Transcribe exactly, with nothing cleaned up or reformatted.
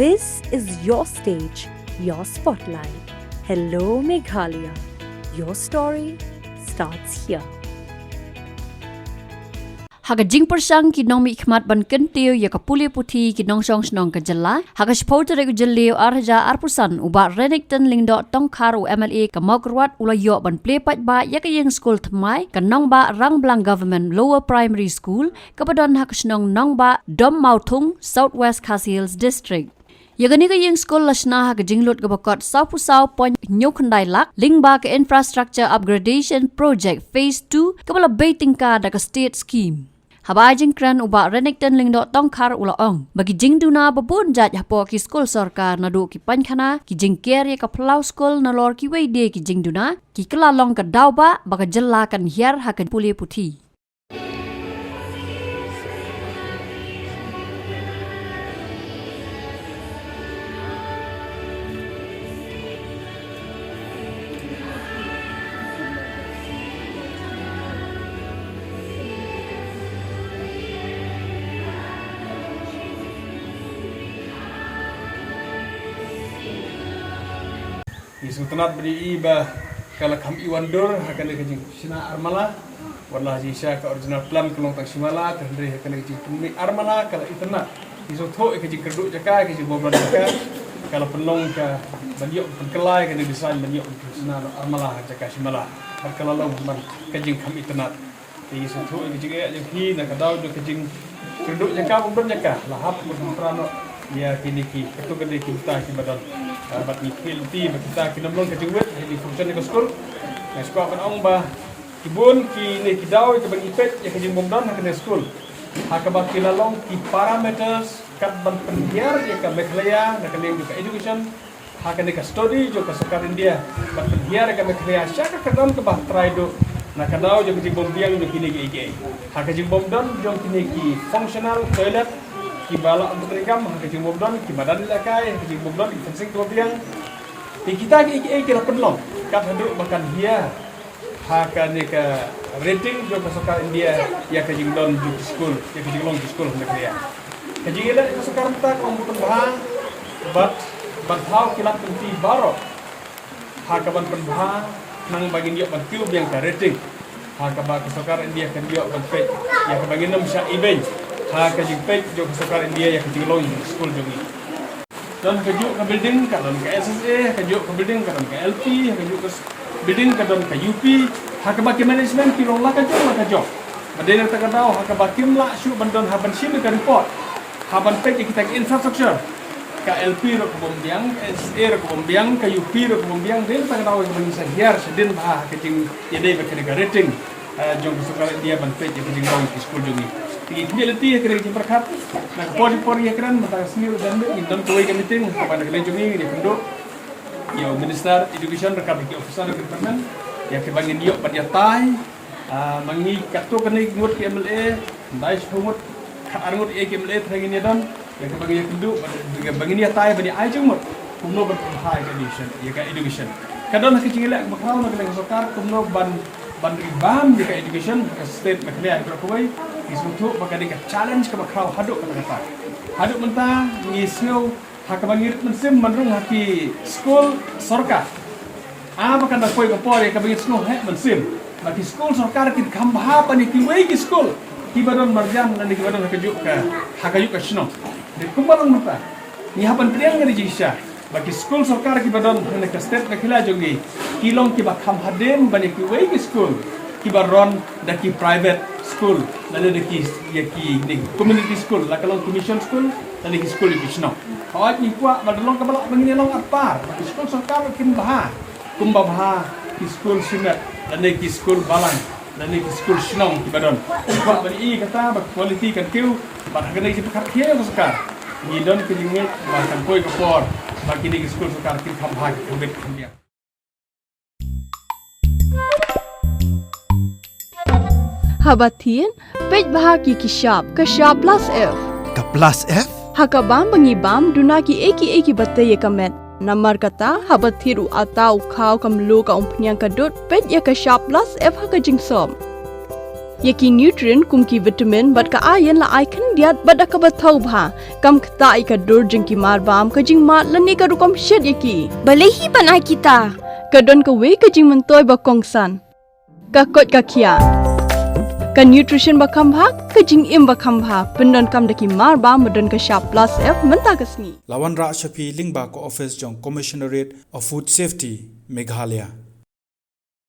This is your stage, your spotlight. Hello, Meghalaya. Your story starts here. Ha ka jingpyrshang ki nongmihkhmat ban kyntiew ïa ka pule puthi ki nongshong shnong ka jylla, ha ka shiphew tarik u Jylliew ar hajar arphew san, u Bah Renikton Lyngdoh Tongkhar, u M L A ka Mawkyrwat, u la ïoh ban plie paidbah ïa ka ïing skul thymmai, ka Nongbah Rangblang Government Lower Primary School, kaba don ha ka shnong Nongbah, Dom Mawthung, South West Khasi Hills District. Ïa kane ka ïing skul la shna ha ka jinglut kaba kot sawphew saw point hynñiew khyndai lak, lyngba ka Infrastructure Upgradation Project Phase two, kaba la bei tyngka da ka State Scheme. Haba ai jingkren, u Bah Renikton Lyngdoh Tongkhar u la ong ba ki jingduna ba bun jait hapoh ki skul sorkar, naduh ki paikhana, ki jingker ïa ka phyllaw skul, nalor kiwei de ki jingduna, ki kylla long ka daw ba, ba ka jylla kan hiar ha ka pule puthi. Ngi sngewtynnat ba dei ba ka la kham iwan dur ha kane ka jingshna armala. Wat la jingshisha ka original plan ka long tang shimala, ka hynrei ha kane ka jingpynmih armala ka la itynnat. Ngi sngewthuh ïa ka jingkyrduh jaka, ka jingbymdon jaka, ka la pynlong ka ban ïoh pynkylla ïa kane ka design ban ïoh pynshna armala ha jaka shimala. Bad ka la long man ka jingkham itynnat. Te ngi sngewthuh ïa ka jingeh jong phi na ka daw jong ka jingkyrduh jaka bymdon jaka. La hap ban pynpra noh ïa kine ki, katto katne ki bynta kiba don. Ah, bad ngi khmih lynti ba kita kin ym long ka jingwit ha ki function jong ka skul. Nga sngewkwah ban ong ba ki bun kine ki daw ïa kaba ngi peit ïa ka jingbymdon ha kane ka skul, ha kaba ki la long ki parameters kat ban pynhiar ïa ka Meghalaya na ka liang jong ka education, ha kane ka study jong ka sorkar India ban pynhiar ïa ka Meghalaya sha ka kyrdan kaba trai duh na ka daw jong ka jingbymbiang jong kine kiei kiei. Ha ka jingbymdon jong kine ki functional toilet kiba la ym treikam, ha ka jingbymdon ki madan ïalehkai, ha ka jingbymdon ki fencing kiba biang. Te kita kiei kiei ki la pynlong kat haduh ba kan hiar ha kane ka rating jong ka sorkar India ïa ka jingdon jong ki skul, ïa ka jinglong ki skul ha Meghalaya. Ka jingïaleh ka sorkar mynta ka long ba pynbha bad ban thaw ki lad lynti baroh ha kaban pynbha khnang ba ngin ïoh ban kiew biang ka rating, ha kaba ka sorkar India kan ïoh ban peit ïa kaba ngin ym shah ibeiñ ha ka jingpeit jong ka sorkar India ïa ka jinglong jong ki skul jong ngi. Don ha kajuh ka building ka don ka S S A, ha kajuh ka building ka don ka L P, ha kajuh ka s-, building ka don ka U P, ha kaba ki management ki long la ka jong la ka jong. Ba dei na kata ka daw ha kaba kim lah shuh ban don ha ban shim ïa ka report ha ban peit ïa kita ki infrastructure, ka L P ruh ka bym biang, ka S S A ruh ka bym biang, ka U P ruh ka bym biang. Dei na kata ka daw ha kaba ngin sa hiar shadien bha ha ka jingïadei bad kane ka rating, eh, jong ka sorkar India ban peit ïa ka jinglong ki skul jong ngi. Te ngi khmih lynti ïa kane ka jingpyrkhat. Na ka por por ïa kren mynta ka sngi u dang ngin don kawei ka meeting ha kaba na ka liang jong ngi ngin ïakynduh ïa u Minister Education ryngkat ki officer jong ka department ïa kaba ngin ïoh ban ïatai. Ah, ma ngi katto katne ngut ki M L A, khyndai shiphew ngut, khatar ngut ïa ki M L A, trai ngin ïadon ïa kaba ngin ïakynduh, ba ngin ïatai ban ïa ai jingmut kumno ban pynbha ïa ka education, ïa ka education. Ka don ha ka jingïaleh kaba khraw na ka liang ka sorkar kumno ban, ban ri bam ïa ka education ha ka state Meghalaya ha baroh kawei. Ngi sngewthuh ba ka dei ka challenge kaba khraw haduh katta katta. Haduh mynta ngi sngew ha kaba ngi rit mynsiem ban rung ha ki skul sorkar, ah, ba kan da poi ka por ïa kaba ngi sngew heh mynsiem ba ki skul sorkar kin kham bha ban ïa kiwei ki skul kiba don marjan lane kiba don ha kajuh ka, ha kajuh ka shnong. Dei kumba long mynta ngi hap ban pdiang ïa ka jingshisha ba ki skul sorkar kiba don ha kane ka state Meghalaya jong ngi ki long kiba kham hadien ban ïa kiwei ki skul kiba run da ki private school lane da ki, ïa ki, ne, community school, la ka long ki mission school lane ki skul ïa ki shnong. Hooid ngi kwah ba da long kaba lah ba ngin ïa long at par ba ki skul sorkar ruh kin bha kumba bha ki skul shimet lane ki skul balang lane ki skul shnong kiba don. Ngi kwah ban ïohi kata ba quality kan kiew. Bad ha kane ka jingpyrkhat khia ka sorkar ngi don ka jingngeit ba kan poi ka por ba kine ki skul sorkar kin kham bha, kin kham bit, kin kham biang. Haba thied, peit bha ki, ki shap, ka shap plus F. Ka plus F? Ha ka bam ba ngi bam, duna kiei kiei kiba tei ïa ka met. Namar kata, haba thied u atta, u khaw, ka mluh, ka umphniang, ka dud, peit ïa ka shap plus F ha ka jingsop. Ïa ki nutrient kum ki vitamin bad ka iron la ai khyndiat bad da kaba thaw bha. Kam ktah ïa ka dur jong ki marbam, ka jingmad lane ka rukom shet ïa ki. Balei hi ban ai kita? Ka don kawei ka jingmyntoi ba kongsan. Ka koit ka khiah. Ka nutrition ba kham bha, ka jingim ba kham bha. Pyndonkam da ki marbam ba don ka shap plus F mynta ka sngi. La wanrah sha phi lyngba ka office jong Commissionerate of Food Safety, Meghalaya.